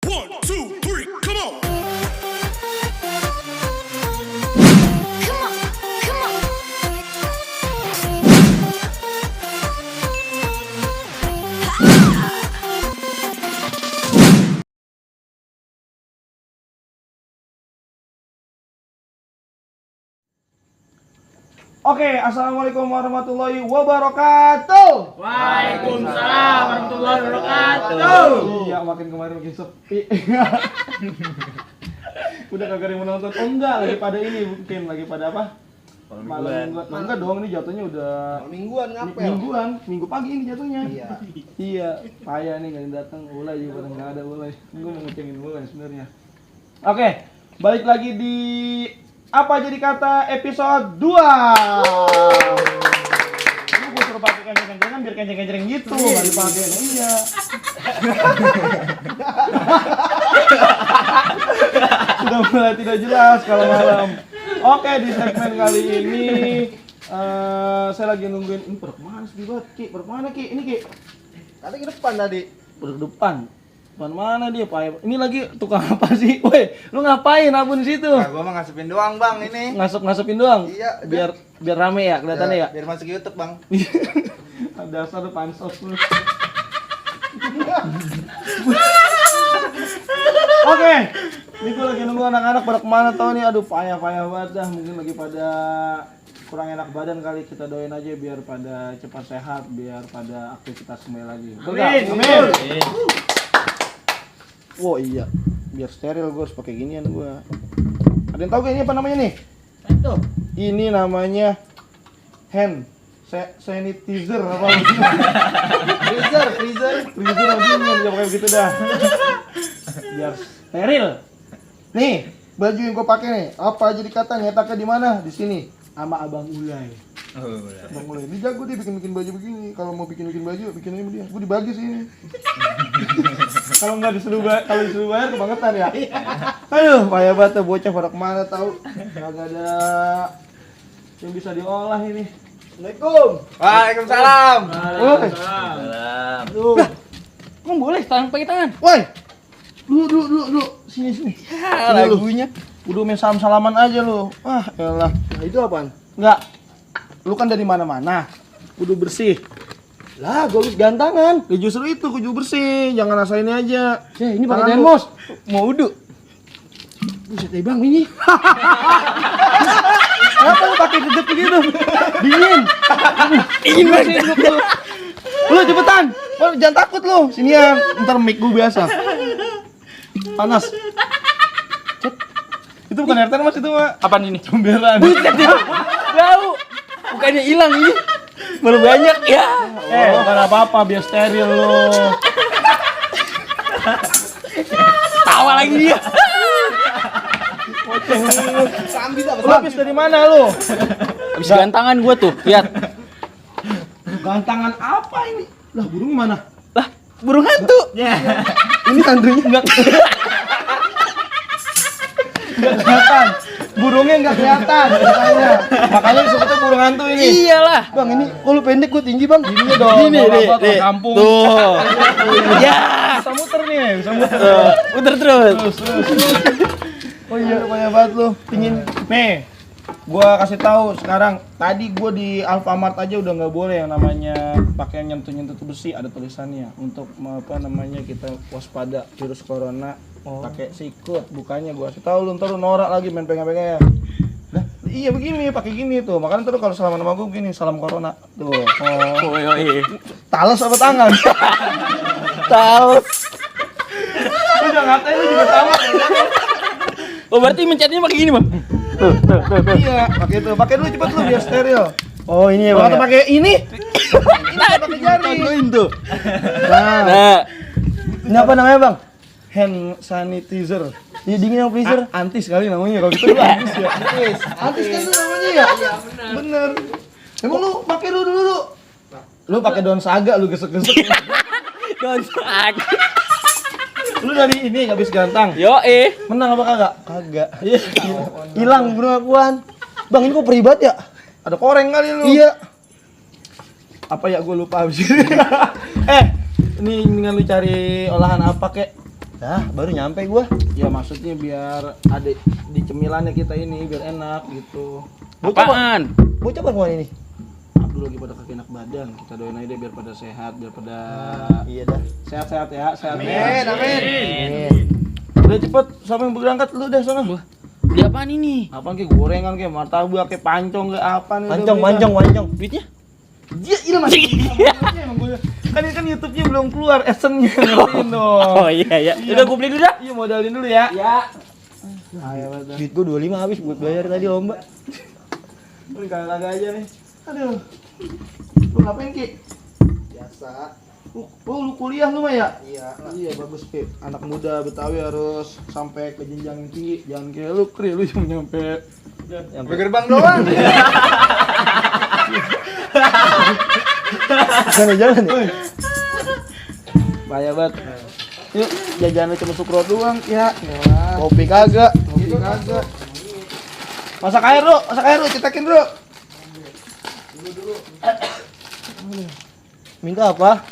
One, two, three, come on. Oke, assalamualaikum warahmatullahi wabarakatuh. Waalaikumsalam warahmatullahi wabarakatuh. Iya, makin kemarin makin sepi. Udah kagak ada yang menonton. Oh enggak, lagi pada ini mungkin lagi pada apa? Malam mingguan. Oh, enggak dong, ini jatuhnya udah Mingguan ngapel. mingguan, minggu pagi ini jatuhnya. Iya. Iya, payah nih enggak datang. Ulay juga pada enggak ada Ulay. Gua mau ngecengin Ulay sebenarnya. Oke, balik lagi di Apa Jadi Kata episode 2. Lu gua suruh pakai kenceng-kencengan biar kenceng-kenceng gitu, enggak dipakai. Iya. Sudah mulai tidak jelas kalau malam. Oke, di segmen kali ini saya lagi nungguin ini perut mana sih buat Ki? Perut mana Ki? Ini Ki. Tadi ke depan tadi. Perut depan. Depan mana dia, Pak? Ini lagi tukang apa sih? Woi, lu ngapain abun situ? Nah, gua mah ngasupin doang, Bang, ini. Ngasupin doang. Iya, Biar rame ya kelihatannya ya. Biar masuk YouTube, Bang. Dasar lu pansos lu. Oke, ini gue lagi nunggu anak-anak pada kemana tau nih. Aduh, payah banget dah. Mungkin lagi pada kurang enak badan kali. Kita doain aja biar pada cepat sehat, biar pada aktivitas kembali lagi. Amin. Wow, iya, biar steril gue harus pakai ginian gue. Ada yang tahu gak ini apa namanya nih? Itu. Ini namanya hand sanitizer apa? Freezer. Freezer aja ya pakai begitu dah. Biar steril. Nih, baju yang gue pakai nih. Apa jadi kata nyetaknya di mana? Di sini. Sama Abang Ulay. Abang Ulay. Ini jago dia bikin baju begini. Kalau mau bikin baju, bikin ini dia. Gue dibagi sih ini. Kalau nggak disuruh bayar kebangetan ya. Aduh, payah banget tuh bocah pada kemana tahu. Kagak ada yang bisa diolah ini. Assalamualaikum. Waalaikumsalam. Waalaikumsalam. Kok boleh tangan pakai tangan? Woi. Dulu. Sini. Ya, lagunya. Udah main salam-salaman aja lu. Ah, elah. Nah, itu apaan? Enggak. Lu kan dari mana-mana. Kudu bersih. Lah, gua habis gantangan. Ya justru itu kudu bersih. Jangan asal ini aja. Ya, ini pakai Tangan lu. termos. Mau wudu. Buset deh, Bang, ini. Kenapa lu pakai gegep begitu? Dingin. Ingin banget. Lu cepetan. Lu jangan takut lu. Sinian. Ntar mic gua biasa. Panas. Cet. Itu bukan air termos itu mah. Apaan ini? Comberan. Buset ya. Bau. Bukannya hilang ini. Baru banyak ya. Bukan apa-apa biar steril lu. Tawa lagi dia. Sambil apa? Lu habis dari mana lu? Habis gantangan gua tuh. Lihat. Gantangan apa ini? Lah burung mana? Lah, burung hantu. Ini santunya enggak kelihatan. Burungnya enggak kelihatan makanya disebutnya burung hantu ini. Iyalah. Bang, ini kok lu pendek, gua tinggi, Bang. Ini dong. Ini nih, nih. Kampung. Tuh. Ya. Bisa muter nih, bisa muter. Puter terus. Oh iya, banyak banget lu. Pingin. Nih, gua kasih tahu sekarang. Tadi gua di Alfamart aja udah nggak boleh yang namanya pakai nyentuh besi, ada tulisannya untuk apa namanya kita waspada virus corona. Pakai sikut, bukannya gua kasih tahu lu, ntar lu norak lagi main pegang-pegang ya. Nah, iya begini, pakai gini tuh. Makanya ntar lu kalau salaman sama gua begini, salam corona. Tuh. Oh. Oi. Talas apa tangan? Tahu. Lu jangan ngatain, lu juga sama. Oh, berarti mencetnya pakai gini, Bang. Iya, pakai itu. Pakai dulu cepet lu biar steril. Oh, ini ya, Kalau Bang. kata pakai ini, pakai jari. Tontonin tuh. Nah, Nah, Ini apa namanya, Bang? hand sanitizer. Ini dingin yang freezer. Antis kali namanya kalau gitu lu antis ya. Antis kan itu namanya ya? Iya, bener. Emang lu pakai dulu. Lu pakai daun saga lu gesek-gesek. daun saga. Lu dari ini habis gantang. Yo, Menang apa kagak? Kagak. Hilang burung akuan. Bang, ini kok perih banget ya? Ada koreng kali lu. Iya. Apa ya, gue lupa habis ini. Ini dengan lu cari olahan apa kek? Dah, baru nyampe gua. Ya maksudnya biar ada di cemilannya kita ini biar enak gitu. Apaan? Bocah perempuan ini. Abdul lagi pada kaki enak badan, kita doain aja deh biar pada sehat, biar pada Iya dah. sehat-sehat ya, sehat Amin. ya. Amin. Udah cepet, siapa yang berangkat lu deh sana. Beli apaan ini? Apaan kayak gorengan kayak martabak kayak pancong kayak apa nih? Mancong. Duitnya? Dia ini masih. Emang gua- Kan ini kan YouTube-nya belum keluar essence-nya ngertiin dong. Oh iya. Udah gue beli dulu dah. Iya modalin dulu ya. Ya. Ayo betul. Duit gua 25 habis buat bayar tadi lomba. Ini kagak aja nih. Aduh. Lu ngapain Ki? Biasa. Lu kuliah lu mah ya? Iya. Iya bagus Ki. Anak muda Betawi harus sampai ke jenjang yang tinggi. Jangan kayak lu Kri, lu cuma nyampe gerbang doang. Jangan ya. Bahaya banget. Yuk, jajannya cuma sukrot doang ya. Yalah. Kopi kagak. Kopi kagak. Masak air lu, cetakin dulu. Minta apa?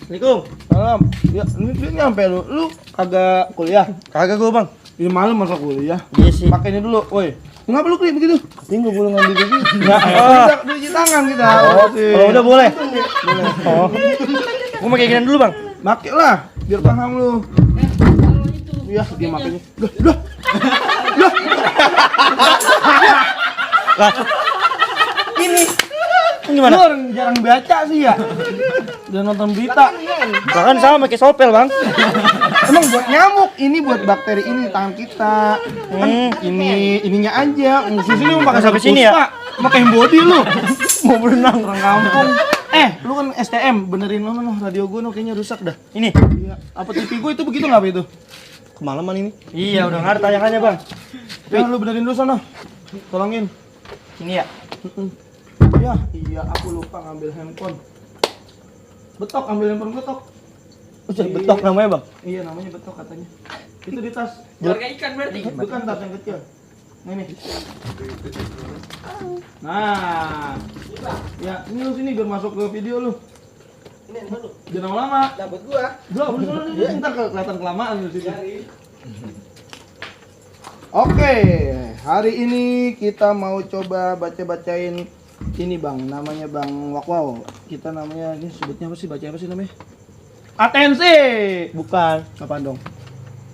Assalamualaikum. Salam. Ya, ini nyampe lu. Lu kagak kuliah? Kagak gua, Bang. Ini malam masa kuliah. Iya sih. Pakai ini dulu, woi. Ngapa lu Kri begitu? Tapi gua boleh ngambil duit. Enggak, udah cuci tangan kita. Oh, udah boleh. Boleh. Oh. Gua pakai gini dulu, Bang. Make lah, biar paham lu. Iya, dia makanya. Dah. Lah. Ini gimana? Lu orang jarang baca sih ya. Dan nonton berita. Bahkan sama pakai sopel, Bang. Emang buat nyamuk, ini buat bakteri ini di tangan kita. Kan ininya aja. Khusus ini mau pakai Sampai sini ya? Pakai body lu. Mau berenang. Orang kampung. Lu kan STM, benerin lu radio gua kayaknya rusak dah. Ini. Iya. Apa TV gua itu begitu enggak itu? Kemalaman ini. Iya, udah nggak ada tayangannya, Bang. Ya lu benerin dulu sana. Tolongin. Ini ya. Iya, aku lupa ngambil handphone. Betok, ambil handphone betok. Udah betok namanya, Bang. Iya, namanya betok katanya. Itu di tas. Keluarga ikan berarti. Bukan tas yang kecil. Ini. Nah. Ya, ini lu sini biar masuk ke video lu. Ini handphone lu. Jangan lama-lama. Dapat gua. Belum, ntar kelihatan kelamaan lu sini. Oke, hari ini kita mau coba baca-bacain ini Bang, namanya Bang Wakwaw. Kita namanya ini sebutnya apa sih? Baca apa sih namanya? Atensi. Bukan. Apaan dong?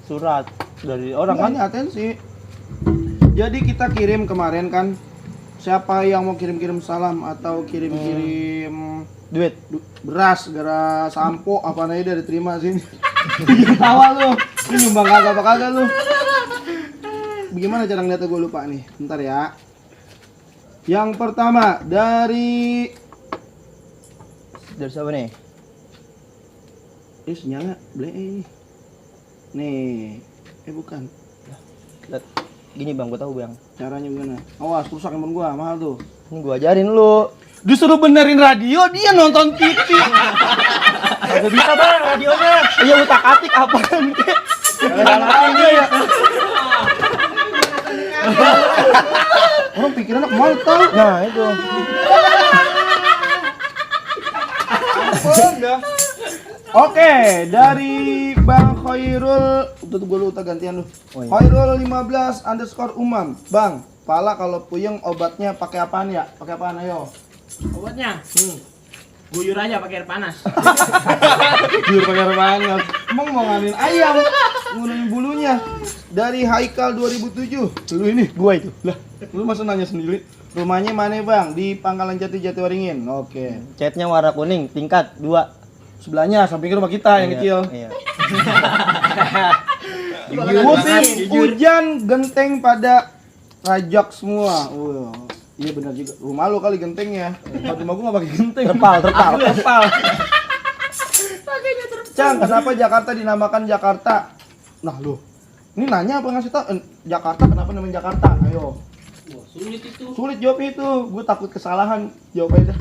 Surat dari orang kan. Makanya atensi. Jadi kita kirim kemarin kan, siapa yang mau kirim-kirim salam atau kirim-kirim Duit. beras, gara sampo apa aja udah diterima sini. Tawa lu. Ini nyumbang kagak apa kagak lu. Bagaimana cara ngeliatnya gue lupa nih. Bentar ya. Yang pertama dari siapa nih? nyala beli ini. Nih. Bukan. Lihat. Gini, Bang, gua tahu, Bang. Caranya gimana? Awas rusak handphone gua, mahal tuh. Ini gua ajarin lu. Disuruh benerin radio, dia nonton TV. Kagak bisa, Bang, radionya. Iya utak-atik apaan kek? Aja ya. Orang pikirannya kemana tahu? Nah, itu. Oke, dari Bang Khairul, tuh gue lupa gantian lu. Oh, iya. Khairul 15_umam. Bang, pala kalau puyeng obatnya pakai apaan ya? Pakai apaan ayo? Obatnya? Guyur aja pakai air panas. Jujur pakai air panas. Emang mau ngambil ayam, ngurunin bulunya. Dari Haikal 2007. Lu ini gua itu. Lah, lu masa nanya sendiri? Rumahnya mana, Bang? Di Pangkalan Jati Jatiwaringin. Oke. Catnya warna kuning, tingkat 2. Sebelahnya samping rumah kita yang kecil. Iya. Musim hujan genteng pada rajak semua. Iya benar juga. Rumah lu kali gentengnya. Kalau rumah gua enggak pakai genteng. Terpal. Terpal. Cang, kenapa Jakarta dinamakan Jakarta? Nah, lu. Ini nanya apa ngasih tau? Jakarta kenapa namanya Jakarta? Ayo. Sulit itu. Sulit jawabnya itu. Gue takut kesalahan. Jawab aja dah.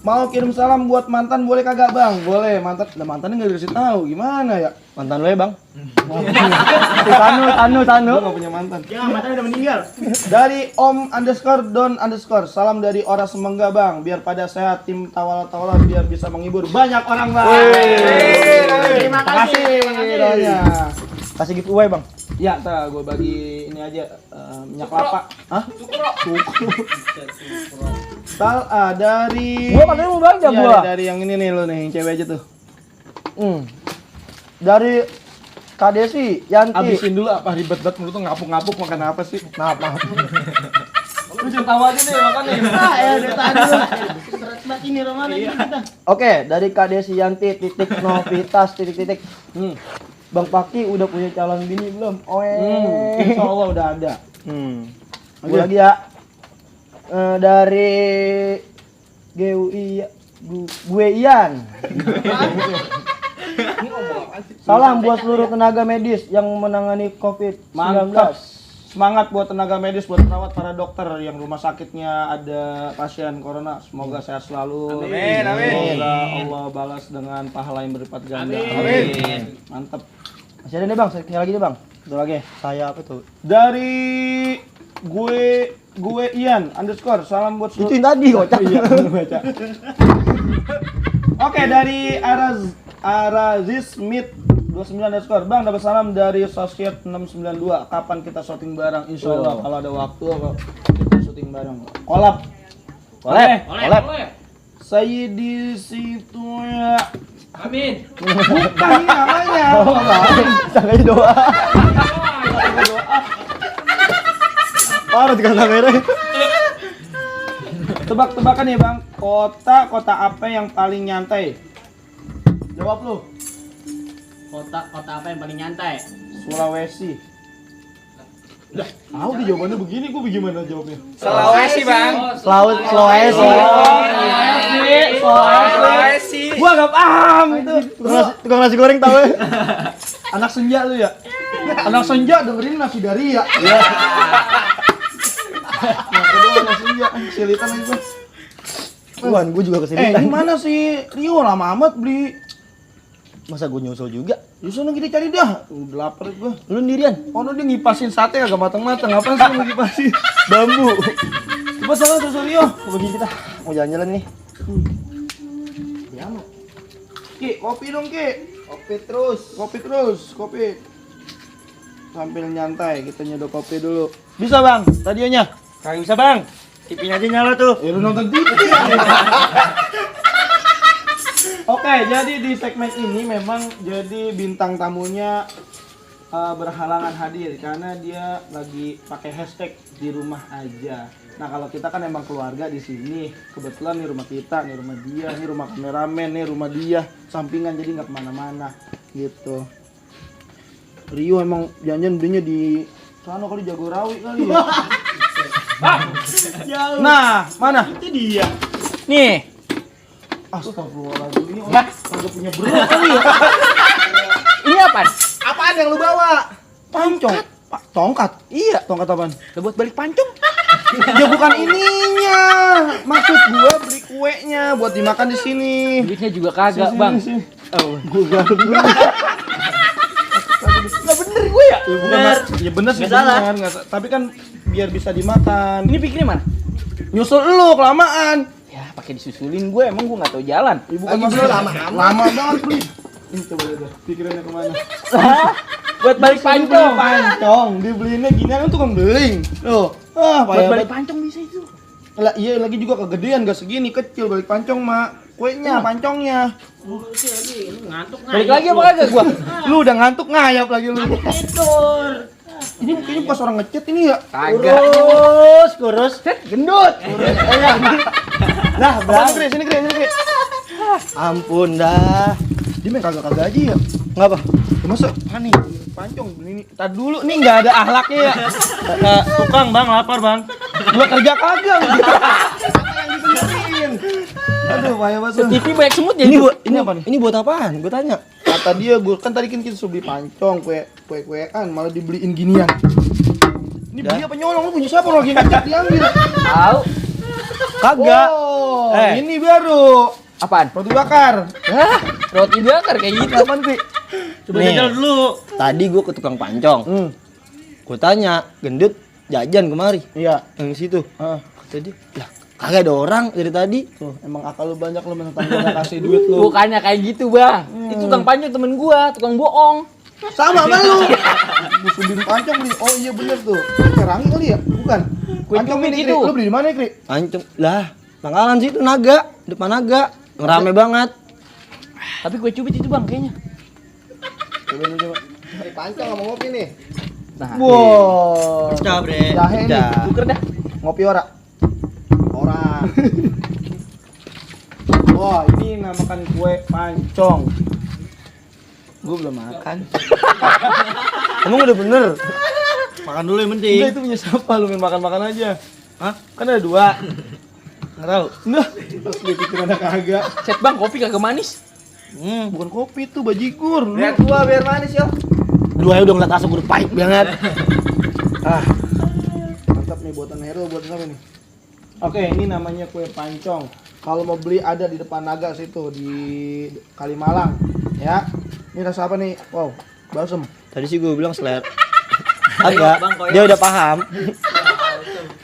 Mau kirim salam buat mantan boleh kagak bang? Boleh, mantannya nggak dikasih tahu, gimana ya? Mantan lu ya, Bang? Tanu. Gue nggak punya mantan. Ya, mantannya udah meninggal. Dari Om_Don_, salam dari Ora Semengga bang, biar pada sehat tim Tawala biar bisa menghibur banyak orang bang. Terima kasih. Doanya. Kasih giveaway, Bang. Ya, ntar gue bagi ini aja minyak kelapa. Hah? Cukro. Dari Gua katanya mau belanja Iya, gua. dari yang ini nih lo nih, yang cewek aja tuh. Dari Kak Desi, Yanti. Abisin dulu apa ribet banget menurut tuh ngapuk-ngapuk makan apa sih? Maaf. Lu jangan tahu aja deh makan nih. Ya udah tadi. Berat banget ini Romana kita. Oke, dari Kak Desi Yanti Novitas . Bang Paki udah punya calon bini belum? Insya Allah udah ada. Gue lagi ya. Dari gue Ian. Salam buat seluruh tenaga medis yang menangani COVID-19. Mantap. Semangat buat tenaga medis, buat perawat, para dokter yang rumah sakitnya ada pasien corona. Semoga sehat selalu. Amin. Semoga Allah balas dengan pahala yang berlipat ganda. Amin. Mantap. Masih ada nih Bang, sekali lagi nih Bang. Satu lagi. Saya apa tuh? Dari gue Ian _ salam buat Itu yang tadi kocak. Iya, baca. Oke, dari Araziz Smith 29 _ Bang dapat salam dari Societ 692. Kapan kita syuting bareng? Insya Allah kalau ada waktu kita syuting bareng. Kolab. Kolab. Saya di situ ya. Amin. Bukan ini namanya. Tangannya doa. Parah tukang kamera. Tebak-tebakan nih Bang. Kota apa yang paling nyantai? Jawab lu. Kota apa yang paling nyantai? Sulawesi. Tahu di jawabannya begini, gua bagaimana jawabnya? Sulawesi, Bang. Sulawesi. Sulawesi. Gua gak paham itu. Tukang nasi goreng tahu ya? Anak senja lu ya? Anak senja dengerin nasi dari ya? Iya. Nah, kedua anak senja, kesilitan lagi gua. Tuan, gue juga kesini. Ini mana sih Rio lama amat beli? Masa gue nyusul juga? Yusuf kita cari dah. Udah lapar gua. Lu sendirian? Oh, dia ngipasin sate kagak matang-matang. Apa sih mau ngipasin? Bambu. Coba sana susul Rio. Pergi kita. Mau jalan-jalan nih. Ya, mau. Ki, kopi dong, Ki. Kopi terus. Sambil nyantai, kita nyeduh kopi dulu. Bisa, Bang? Radionya? Kagak bisa Bang. TV-nya aja nyala tuh. Ya lu nonton TV. Oke, jadi di segmen ini memang jadi bintang tamunya berhalangan hadir karena dia lagi pakai hashtag di rumah aja. Nah, kalau kita kan emang keluarga di sini. Kebetulan nih rumah kita, nih rumah dia, nih rumah kameramen, nih rumah dia, sampingan jadi nggak kemana-mana gitu. Rio emang janjian belinya di sana kali Jagorawi kali ya. Nah, mana? Itu dia. Nih. Astagfirullahaladzim, ini orang kagak punya bro kali ya. Ini apa? Apaan yang lu bawa? Pancong. Tongkat? Iya. Tongkat apaan? Udah buat balik pancung. Ya bukan ininya. Maksud gua beli kuenya buat dimakan di sini. Duitnya juga kagak Bang. Oh, gua garuk dulu. Enggak bener gue ya? Bener. Ya bener sih, Nggak salah. bener. Nggak sa- Tapi kan biar bisa dimakan. Ini pikirnya mana? Nyusul lu kelamaan. Ya pakai disusulin gue, emang gue nggak tahu jalan. Ya, bukan masalah lama banget beli. Ini coba lihat pikirannya kemana. Buat balik pancung. Pancong, dibeliinnya gini kan tukang beling. Loh, Buat payah balik banget. pancung bisa itu. Lah iya lagi juga kegedean gak segini, kecil balik pancong, Mak. Kuenya, pancongnya. Ngantuk Balik lagi apa kagak gua? Lu udah ngantuk ngayap lagi lu. tidur. Ini kayaknya pas orang ngechat ini ya. Kagak. Kurus, gendut. Nah, Bang, sini kre. ampun dah. Dia main kagak-kagak aja ya. Ngapa? Ya, masa aneh, pancong ini. Tadi dulu nih nggak ada ahlaknya ya. Tukang, Bang, lapar, Bang. Gua kerja kagak. Apa yang dibeliin? Aduh, payah banget. TV banyak semut ya. Ini apa nih? Ini buat apaan? Gue tanya. Kata dia, gua kan tadi kan kita suruh beli pancong, kue-kuean, malah dibeliin ginian. Ini beli apa nyolong? Lu punya siapa lu lagi ngecek diambil? Tahu. Kagak. Oh, Eh. ini baru. Apaan? Roti bakar. Hah? Roti bakar kayak gitu. Apaan, Pi? Coba Nih. jajal dulu. Tadi gua ke tukang pancong. Gua tanya, gendut jajan kemari. Iya. Yang situ. Ah, Kata dia, lah kagak ada orang dari tadi. tuh, emang akal lu banyak lu mentang gak kasih duit lu. Bukannya kayak gitu, Bang. Itu tukang pancong temen gua, tukang bohong. Sama sama lu. Musuhin pancong nih. Oh iya bener tuh. Kerangi kali ya? Bukan. Kue Pancong cubit ini, itu. Kri. Lu beli di mana, Kri? Pancong. Lah, pangkalan situ Naga, depan Naga. Rame banget. Tapi kue cubit itu, Bang, kayaknya. Coba lu coba. Cari pancong sama ngopi nih. Nah, Wow. Coba, Bre. Jahe nih. Dah. tuker dah. Ngopi ora? Ora. Wah, ini namakan kue pancong. Gue belum makan. Emang udah bener? Makan dulu yang Enggak, penting. itu punya siapa? Lu main makan-makan aja. Hah? Kan ada 2. Enggak tahu. Enggak. Terus gue pikir ada kagak. Set, Bang, kopi kagak manis. Bukan kopi tuh, bajigur. Lu. Lihat gua biar manis yo. Dua udah ngeliat asap udah pahit banget. Ah. Mantap nih buatan Hero buat siapa nih? Oke, ini namanya kue pancong. Kalau mau beli ada di depan Naga situ di Kalimalang, ya. Ini rasa apa nih? Wow, balsem. Tadi sih gue bilang seler. Agak, dia udah paham.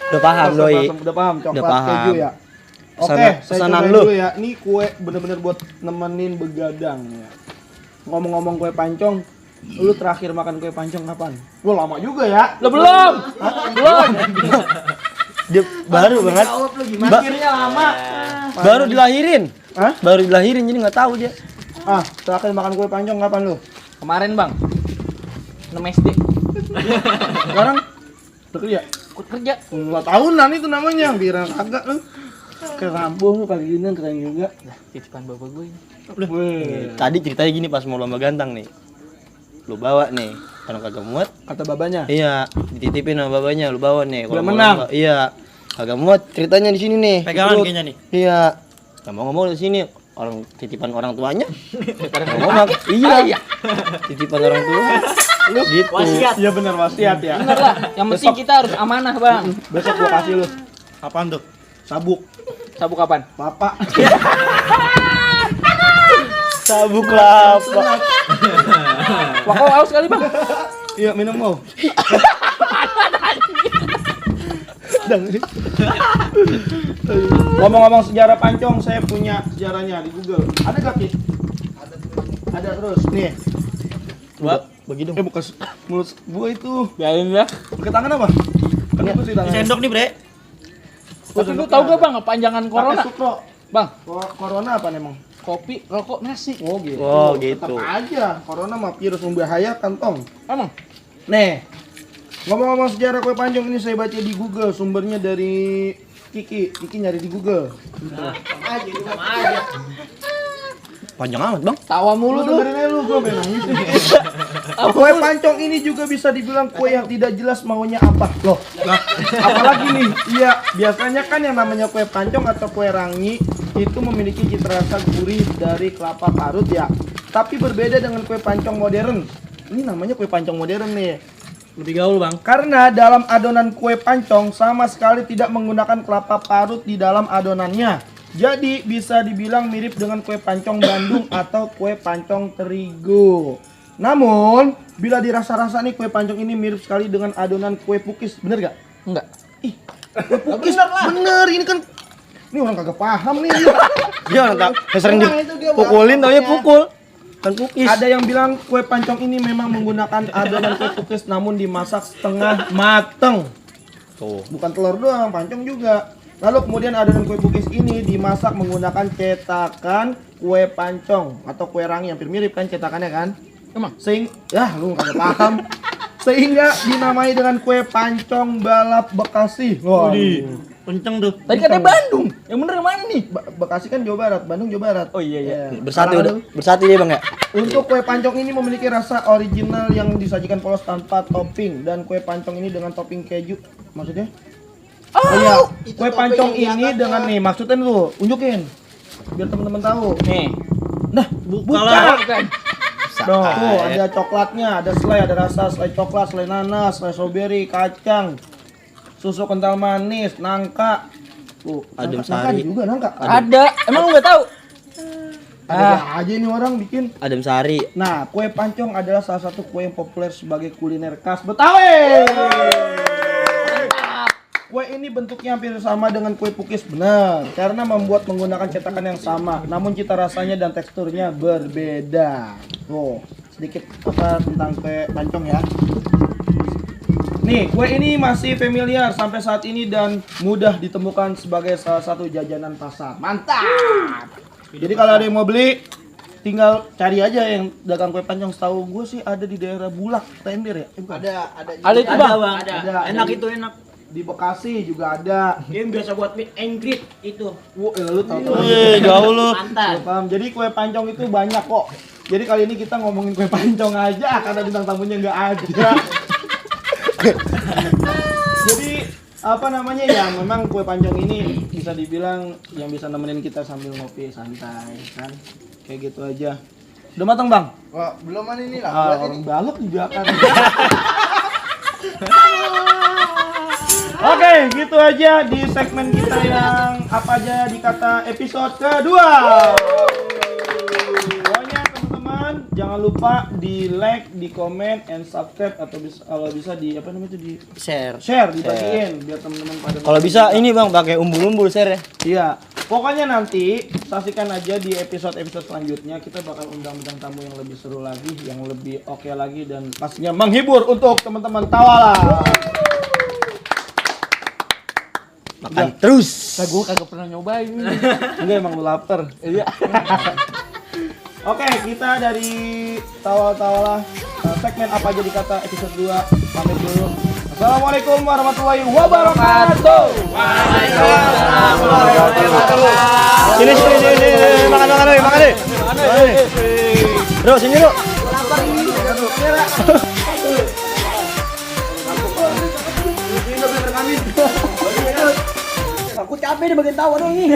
Udah paham, Balsem, doi. balsem. Udah paham, coklat Udah paham. keju ya. Oke, Pesanan- saya pesanan cobain lu. dulu ya. Ini kue bener-bener buat nemenin begadang ya. Ngomong-ngomong kue pancong, lu terakhir makan kue pancong kapan? Lu lama juga ya. Lo belum? Belum. Dia baru banget. Mikirnya lama. Baru dilahirin. Hah? Baru dilahirin jadi nggak tahu dia. Ah, terakhir makan kue pancong kapan lu? Kemarin, Bang. 6 SD. Sekarang udah kerja? Ikut kerja. 2 tahunan itu namanya, biar kagak lu. Kerambung lu pagi gini keren juga. Titipan bapak gue ini. Weh. Tadi ceritanya gini pas mau lomba gantang nih. Lu bawa nih. Kalau kagak muat, Kata babanya. iya, dititipin sama babanya, lu bawa nih. Biar mau menang. lomba, iya. Kagak muat ceritanya di sini nih. Pegangan Perut. kayaknya nih. Iya. Gak mau ngomong di sini. Orang titipan orang tuanya. Ngomong, iya. Titipan orang tua. Lu gitu. Iya benar wasiat ya. Bener lah. Yang penting kita harus amanah, Bang. Besok gua kasih lu Apaan tuh? sabuk Sabuk kapan? bapak. Sabuk kelapa. Wah, Kau haus kali, Bang. iya minum mau. Ngomong-ngomong sejarah pancong, saya punya sejarahnya di Google. Ada gak, Ki? Ada terus. Nih. Bagi dong. Bekas mulut gua itu. Biarin ya. Pakai tangan apa? Kan gua sih Ini tangan. sendok nih, Bre. Tapi lu tahu gak, Bang, panjangan corona? Sukro. Bang, Corona apa emang? kopi, rokok, nasi. Oh gitu. Oh, Tetap gitu. aja. Corona mah virus membahayakan, Tong. Emang? Nih, ngomong-ngomong sejarah kue pancong ini saya baca di Google, sumbernya dari Kiki. Kiki nyari di Google. Panjang amat, Bang. Tawa mulu lu. Dengerin aja lu, gua pengen nangis nih. Kue pancong ini juga bisa dibilang kue yang tidak jelas maunya apa. Loh, apalagi nih, iya, biasanya kan yang namanya kue pancong atau kue rangi itu memiliki cita rasa gurih dari kelapa parut ya. Tapi berbeda dengan kue pancong modern. Ini namanya kue pancong modern nih. Lebih gaul, Bang. Karena dalam adonan kue pancong sama sekali tidak menggunakan kelapa parut di dalam adonannya. Jadi bisa dibilang mirip dengan kue pancong Bandung atau kue pancong terigu. Namun, bila dirasa-rasa nih kue pancong ini mirip sekali dengan adonan kue pukis. Bener gak? Enggak. Kue pukis bener, ini kan ini orang kagak paham nih. Dia orang tak sering Tenang, itu dia dipukulin taunya bahasanya. pukul. Kan pukis. Ada yang bilang kue pancong ini memang menggunakan adonan kue pukis namun dimasak setengah mateng. Tuh. Bukan telur doang, pancong juga. Lalu kemudian adonan kue pukis ini dimasak menggunakan cetakan kue pancong atau kue rangi, hampir mirip kan cetakannya kan? Emang? Ya lu kagak paham. Sehingga dinamai dengan kue pancong balap Bekasi. Wah, Kenceng tuh. Tadi katanya Bandung. Yang bener yang mana nih? Bekasi kan Jawa Barat, Bandung Jawa Barat. Oh iya iya. Ya. Bersatu Salah udah. lu. Bersatu ya, Bang ya. Untuk kue pancong ini memiliki rasa original yang disajikan polos tanpa topping dan kue pancong ini dengan topping keju. Maksudnya? Oh iya, kue pancong ini dengan nih maksudnya lu unjukin biar teman-teman tahu. Nih. Nah, Buka lah. Bukan. Tuh, ada coklatnya, ada selai, ada rasa selai coklat, selai nanas, selai strawberry, kacang, susu kental manis, nangka, Tuh, Adem nangka Sari. juga nangka. Ada. Emang lu nggak tahu? Ada aja ini orang bikin. Adem Sari. Nah, kue pancong adalah salah satu kue yang populer sebagai kuliner khas Betawi. Kue ini bentuknya hampir sama dengan kue pukis, benar, karena membuat menggunakan cetakan yang sama, namun cita rasanya dan teksturnya berbeda. Tuh, sedikit apa tentang kue pancong ya. Nih, kue ini masih familiar sampai saat ini dan mudah ditemukan sebagai salah satu jajanan pasar. Mantap. Jadi kalau ada yang mau beli, tinggal cari aja yang dagang kue pancong. Setahu gue sih ada di daerah Bulak, Tender ya? Bukan. Ada itu bang. Ada. Enak itu enak. Di Bekasi juga ada. Game biasa buat meet and greet itu. Wah, lu tahu. Jauh lu. Mantan. Paham. Jadi kue pancong itu banyak kok. Jadi kali ini kita ngomongin kue pancong aja karena bintang tamunya nggak ada. Jadi apa namanya ya, memang kue pancong ini bisa dibilang yang bisa nemenin kita sambil ngopi santai kan. Kayak gitu aja. Udah matang, Bang? Wah, belum ini lah. Ah, orang balok juga kan. Oke, gitu aja di segmen kita yang apa aja dikata episode kedua. Pokoknya teman-teman jangan lupa di like, di comment, and subscribe atau kalau bisa di apa namanya itu di Share. dibagiin biar teman-teman pada. Kalau bisa ini bang pakai umbul-umbul share ya. Iya. Pokoknya nanti saksikan aja di episode-episode selanjutnya, kita bakal undang bintang tamu yang lebih seru lagi, yang lebih oke lagi dan pastinya menghibur untuk teman-teman Tawala. Makan terus. Gue kagak pernah nyobain. Enggak, emang lu lapar. Iya. Oke, kita dari Tawala segmen apa aja dikata episode 2 pamit dulu. Assalamualaikum warahmatullahi wabarakatuh. Sini makan deh. Bro, sini bro. Aku capek di bagian tawa dong ini.